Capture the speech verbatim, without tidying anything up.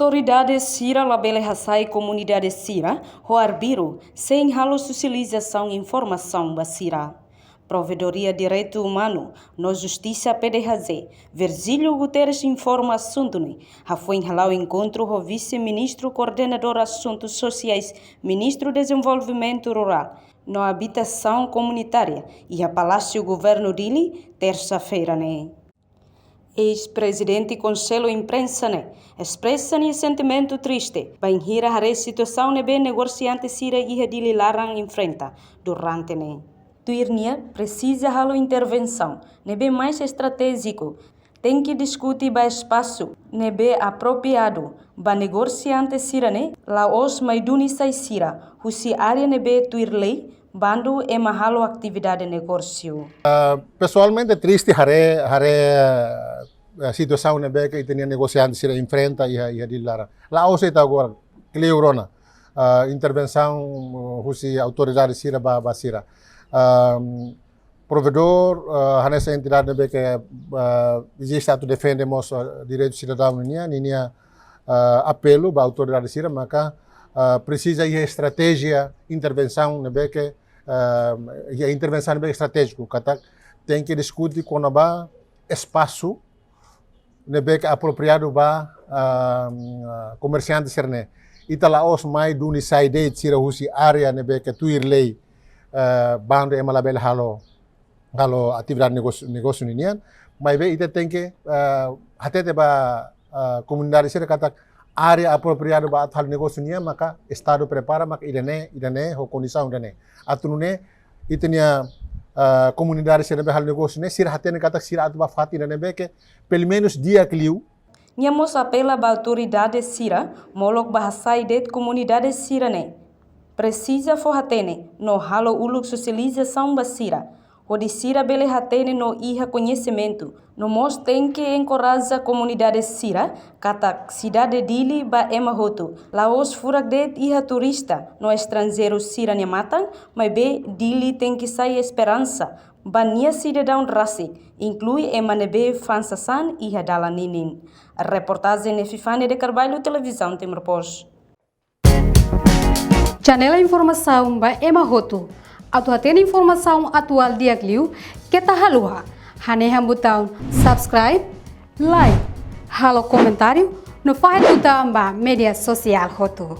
Autoridade sira labele hasai komunidade sira ho arbiru sein halo sosializasaun informasaun ba sira. Provedoria Direitu Umanu no Justisa, P D H J, Virgílio Guterres informa asuntu ne'e hafoin hala'o enkontru ho Vise-Ministru Koordenadór Asuntu Sosiais, Ministru Dezenvolvimentu Rurál no Abitasaun Komunitária iha Palásiu Governu Dili, tersa-feira ne'e. Eis-prezidente Konsellu Imprensa ne'e espresa nia sentimentu triste bainhira haree situasaun ne'ebé negosiante sira iha Dili laran enfrenta durante ne'e. Tuir nia, presiza halo intervensaun ne'ebé mais estratéjiku, tenke diskute ba espasu ne'ebé apropriadu ba negosiante sira ne'e, la'ós mai duni sai sira husi área ne'ebé tuir lei, bandu ema halo atividade negósiu. Ah, pesoalmente triste haree, haree, eh, situasaun ne'ebé ke ita-nia negosiante sira enfrenta iha, iha Dili laran. La'ós ita agora, kleur ona, ah, intervensaun, uh, husi autoridade sira ba, ba sira. Ah, provedór, ah, hanesan entidade ne'ebé ke, ah, eziste atu defende mós, ah, direitu sidadaun nian, ninia, ah, apelu ba autoridade sira, maka, ah, presiza iha estratéjia intervensaun ne'ebé ke, ah, iha intervensaun ne'ebé estratéjiku, katak tenke diskute kona-ba espasu ne'ebé ke apropriadu ba, ah, ah, komersiante sira ne'e. Ita la'ós mai duni sai de'it sira husi área ne'ebé ke tuir lei, ah, bandu ema labele halo, halo atividade negósiu, negósiu ninian, maibé ita tenke, ah, hatete ba, ah, komunidade sira katak área apropriadu ba atu halo negósiu nian, maka Estadu prepara, maka ida-ne'e, ida-ne'e, ho kondisaun ida-ne'e. Atu nune'e, ita-nia, ah, komunidade sira ne'ebé halo negósiu ne'e, sira hatene katak sira atu ba fatin ida ne'ebé ke, pelumenus di'ak liu. Nia mós apela ba autoridade sira, molok ba hasai de'it komunidade sira ne'e. Presiza fó hatene, no halo uluk sosializasaun ba sira, hodi sira bele hatene no iha koñesimentu, no mós tenke enkoraja komunidade sira, katak sidade Dili ba ema hotu, la'ós furak de'it iha turista no estranjeiru sira-nia matan, maibé Dili tenke sai esperansa ba nia sidadaun rasik, inklui ema ne'ebé fa'an sasán iha dalan ninin. Reportajen Epifania de Carvalho, Televizaun Timor Post. Janela informasaun ba ema hotu. Atu hatene informasaun atuál di'ak liu, keta haluha hanehan butaun subscribe, like, halo komentáriu, no fahe tutan ba média sosiál hotu.